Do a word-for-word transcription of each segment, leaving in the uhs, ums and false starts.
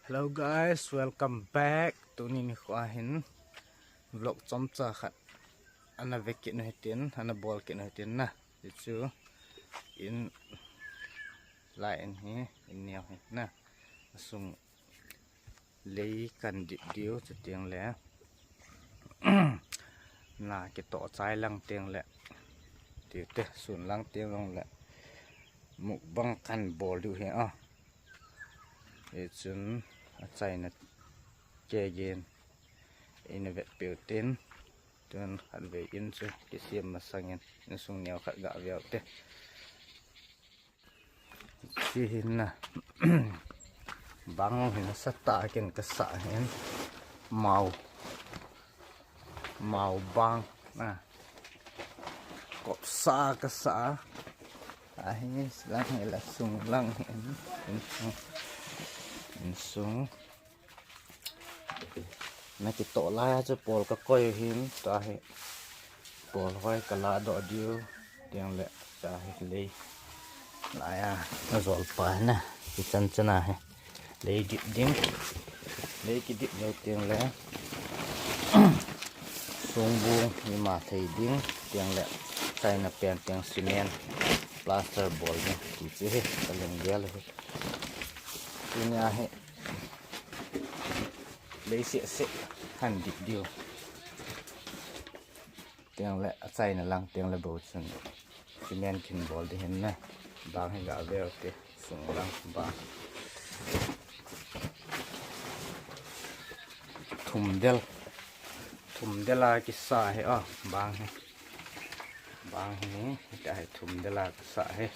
Hello guys, welcome back. Tuni nikho hin vlog chomcha khat ana vekit nu hitin, ana bolkit nu hitin na. Hichu in lai in hi, in neo hi na. Asung lei kan dip diu, chuteng le na kitoh chai lang teng le, tite sun lang teng long le mukbang kan bol diu hi a. Hichun achaina kegen ina vet peu tin, tun khatvei in chu kisem masangin insung neo khat ga veu te. Chi hin na. Bang hin sa ta ken ka sa hin. Mau. Mau bang na. Kop sa ka sa. Ahi lang hi la sung lang hin. Insung. Insung. Na kitoh lai a chu pol ka koi hin, tua hi pol hoi ka la doh diu, tiang le tua hi lei lai a na zol pa na, kichan chan a hi lei dip ding, lei kidip lou tiang le sungbung ima thei ding, tiang le chaina pen tiang cement plaster bol ding, ti chu hi ka lung gel hi. Tunia hi lei seh seh han dip diu. Tiang le achaina lang tiang le bou chun cement khin bol di hin na. Bang hi ga veu te sung lang bang. Thum del. Thum del a kisa hi a bang hi. Bang hi ta hi thum del a kisa hi.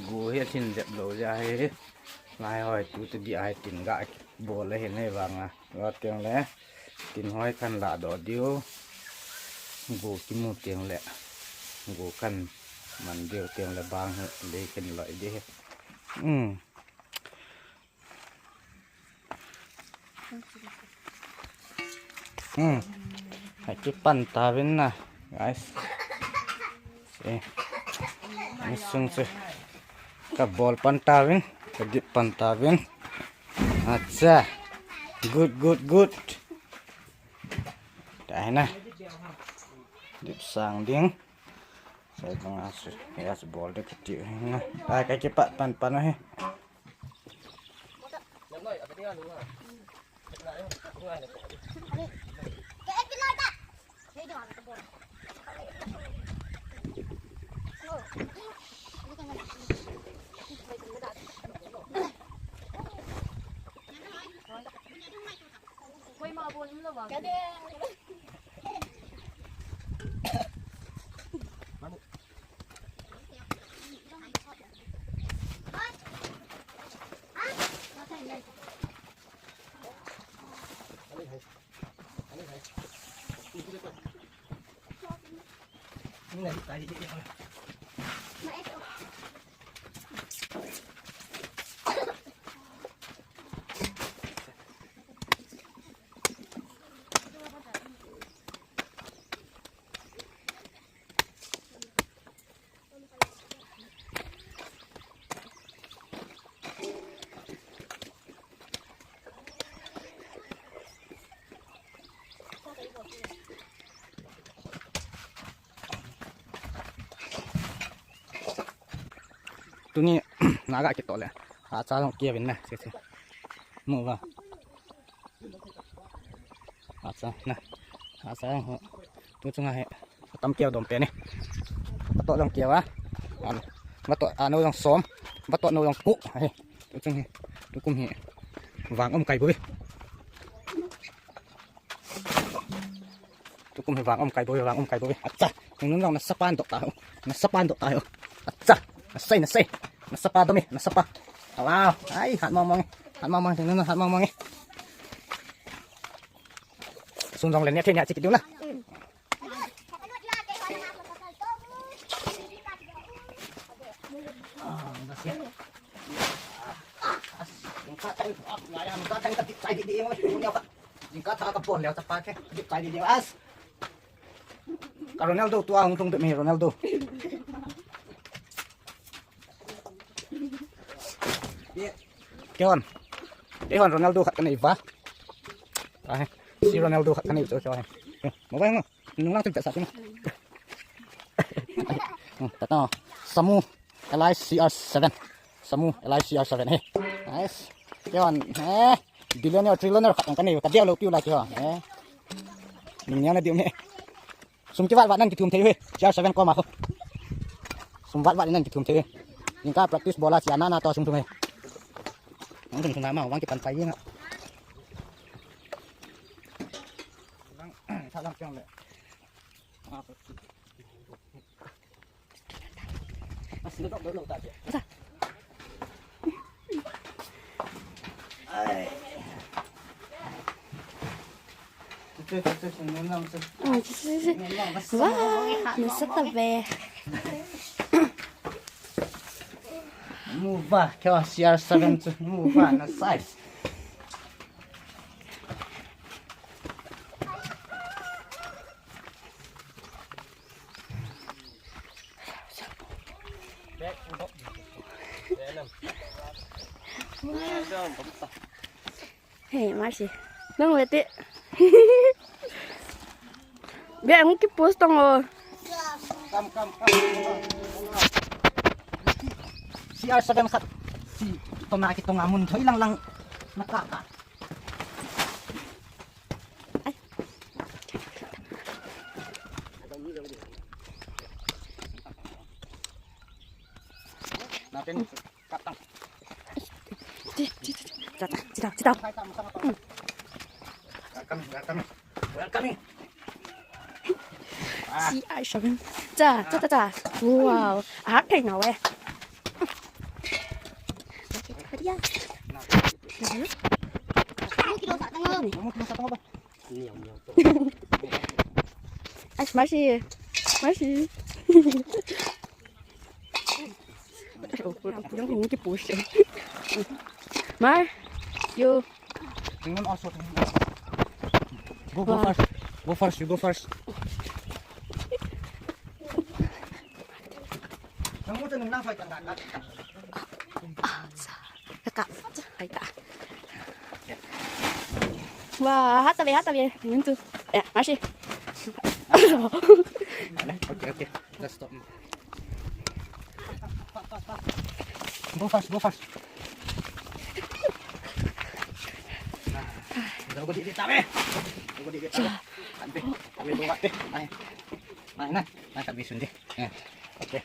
Gu hi a thin jep lo ja hi. Ngai hoi tu tu di ai tin ga bol le hin hei vang a. Lo tiang le tin hoi kan la do diu. Gu kimu tiang le gu kan man diu tiang le bang hi le kan loi di hi. Um. Hmm. Hai ki pan tavin na, guys. Se. Insung se. Ka bol pan tavin, ka dip pan tavin. Acha. Good, good, good. Dai na. Dip sang ding. Sai bang asu. Ya su bol de kiti. Na. Dai ka ki pat pan pan he. Tuni na ga kitoh le. Acha long kia vin na, se se. Mu va. Acha na. Acha long ho. Tu chunga he. Tam kia dom pe ni. Bato long kia va. An. Bato ano long som. Bato no long ku. He. Tu chung he. Tu kum he. Vang um kai bu vi. Tukum hi vang um kai boi, vang um kai boi. Acha, nung nung na sapa dok ta ho. Na sapa dok ta ho. Acha, na sei, na sei. Na sapa dom e, na sapa. Wow, ai, hat mong mong. Hat mong mong, nung nung hat mong mong e. Sun dong len ne the ne chik diu na. Ah, na sei. As, yung katang, ah, ngaya, yung katang ka dip chai di di mo, yung ka. Jingkah thah ka pon leo chapa ke. Dip chai di di as. Ka Ronaldo tua hung thung dip mi Ronaldo. Keihon. Keihon Ronaldo khat kanei va. Ahe. Si Ronaldo khat kanei chu keihon. Mo ba ngo. Nung lang tu pesa tu. Tata. Samu. L I C R seven. Samu L I C R seven he. Nice. Keihon. He. Billionaire, trillionaire khat kanei. Ka dia lo piu la keihon. He. Nung niang na diu me. Sum kivat vat nan kithum thei uve. C R seven koma ho. Sum vat vat nan kithum thei uve. Jingkah practice bola chia na na to sum thum uve. Nang sum thum na ma vang kipan pai jeng a. Lang, sa lang piang le. Wow, nasa tabi. Move ba, kaya C R seven tu, move ba, na size. Hey, Marcy. Nang leti. Be ang ki post tong o. Kam, kam, kam. C R seven khat. Si tona ki tonga mun thoi lang lang. Nakaka. Natin, katang. Sit down, sit down. Welcome, welcome. Welcome. Si ai shawin. Cha, cha, cha, cha. Wow. A hak thei na we. Ai, Marcy. Marcy. Ai, oh, oh, oh, oh, oh, oh. Mar, you. Hang on, also. Go, go first. Go first, you go first. Kakak. Hai ta. Wah, hata be, hata be. Yun tu. Eh, Marcy. Okay, okay. Let's stop. Go fast, go fast. Go, go, di, di, tabi. Go, go, di, di, tabi. Tabi. Tabi, go, tabi. Ay. Ay, na. Ay, tabi, sundi. Eh, okay.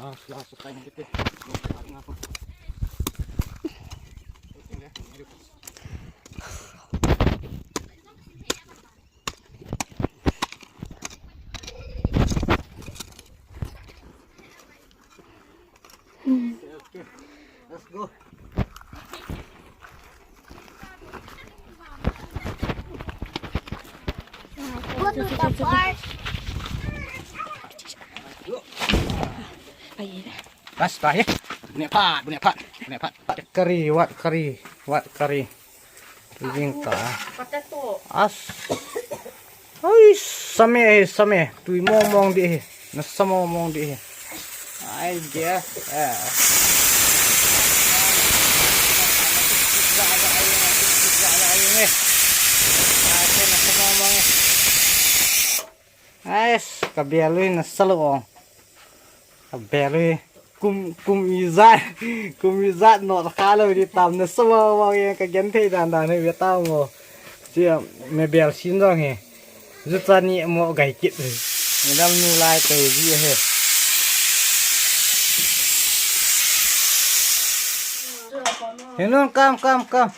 Last, last, tayo na dito. Okay, okay. Let's go. Go to the park. Basta, eh. Bunya pat, bunya pat, bunya pat, pat. Kari, wat kari, wat kari. Jingkah. As. Ai, same, same. Tui mong mong di hi. Nasa mong mong di hi. Ai, dia. Eh. Ai, nasa mong mong eh. Ais, ka bel u hi nasa lou ong. Ka bel u hi kum, kum ijat, kum ijat not kha lou di tam, nasa mong mong e, ka genthei dan dan hi ve tao mo. Chia, me bel sin jong hi. Ju cha ni mo gai kit hi. Me dam nu lai to ji hi. Hinun kam, kam, kam.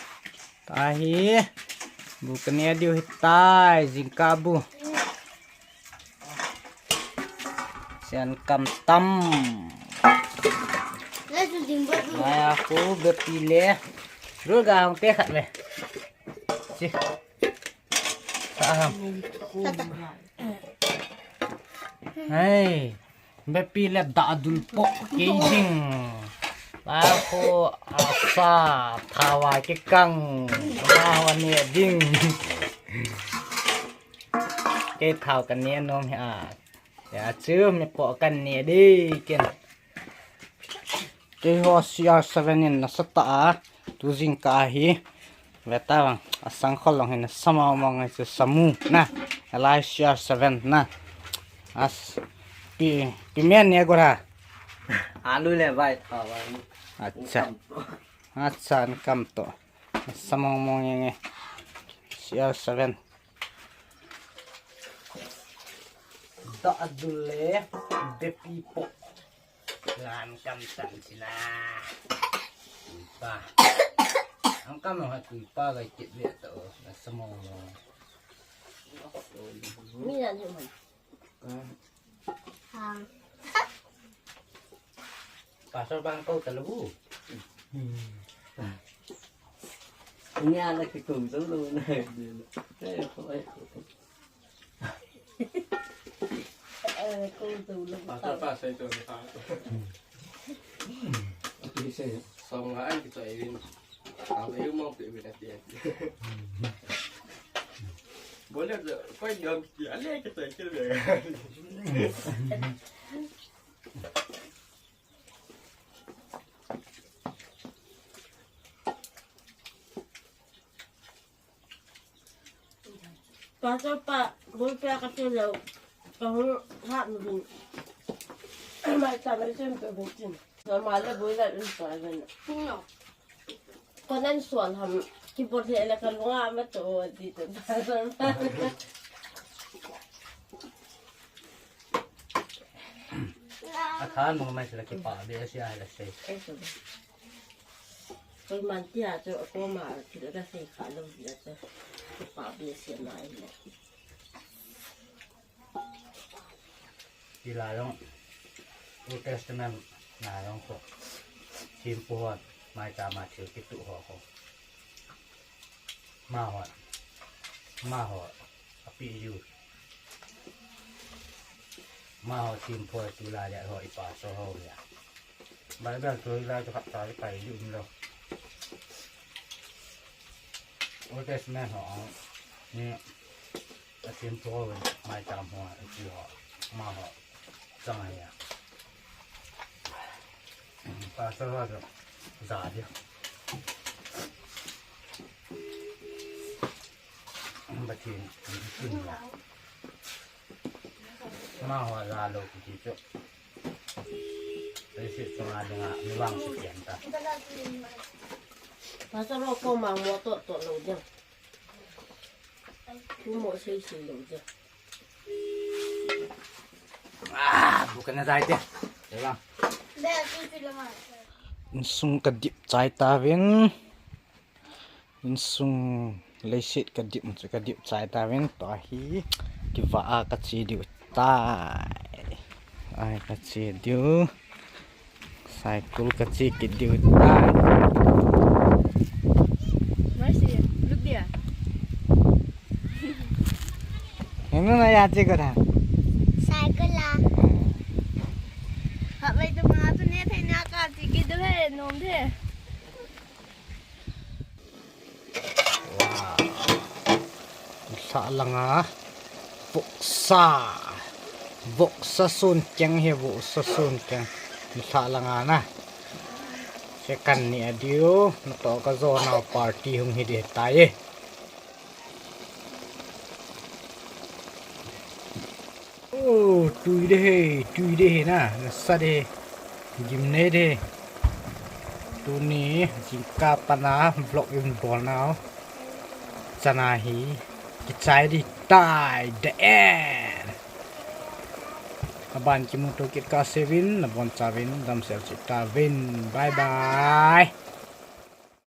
Tahi. Bu ka ne diu hitai, jingkah bu. Sian kam tam. Maya ko bepi le. Rul ga hong te khat le. Si. Sa ham. Hai. Bepi le da dul po kei jing. Ba ko asa thawa ke kang. Ba wa ne ding. Kei thao ka ne nom hi a. Ya chu mi po kan ni di kin. Keiho C R seven in nasatah a tu jingkah ahi. Veta vang, asang khol long hin nasa mong mong ngai chu samu na. Alai C R seven na. As pi pi men ni agora. Alu le vai tha vai. Acha. Acha, an kam to. Nasa mong mong yang e. C R seven. Da adule bepi po. Lan kam tan sila. Pa. Ang kam ha tu pa ga kit le to. Nasa mong mong. Mi yan hiu man. Pastor bang kau talabu. Ini ala kikung tu lu na. Eh, kau, eh, kau. Eh, kau tu lu. Pastor, pastor itu ni, pastor. Apa sih? Song lah, kita ini. Apa yang mau kita ini? Boleh tu, kau yang kita, ale kita, kita. Pastor pa, bul pe ka ti lo. Ka hu ha nu. Mai ta mai chen to bin chin. Sa ma le bul la in pa gan. Ko nan suan ham. Ki bot he la ka lunga ma to di to. Pastor pa. Athan mo mai sila kipa be sia la sei. Koi man tia chu koma thil ka sei kha lo dia chu. Pa bia sia mai le. Ti la long. Old Testament na long ko. Simple hon. Mai ta ma thil kitu ho ko. Ma hon. Ma ho. Api ju. Ma ho simple tu la ya ho i pa so ho ya. Bible tu la tu khat ta i pa i ju lo. Old Testament ho ni a simple ho mai tam ho a ju ho ma ho chang ya. Pa so ho jo za dia. Pathen in kin la. Ma ho la lo kiti chu. Leiset chunga dinga mi vangset pen ta. Pastor ho koma mo to to lo ding. Ku mo sei sei lo ding. Ah, bukan na dai te. Te vang. Insung kadip chai tauvin. Insung leiset kadip, chu kadip chai tauvin, tua hi kiva a kache diu tai. Ai, kache diu. Cycle kache kit diu tai. Mercy, look there. Henu na ya che ko tha. Cycle la. Ha, wei tu ma tu ne thei na kache kit diu he, nom the. Wow. Lha langa voksa. Voksa sun keng hi, voksa sun keng. Lha langa na. Second ni a diu. Na to ka zo na party hung hi di tai e. Oh, tui de he, tui de he na, nasa de he. Gim nei de he. Tuni, jingkah pana vlog in bol nau. Chana hi, kichai di tai, the end. Aban kimuto kit kah seuvin, nabon chauvin, damsel cheh tauvin. Bye bye.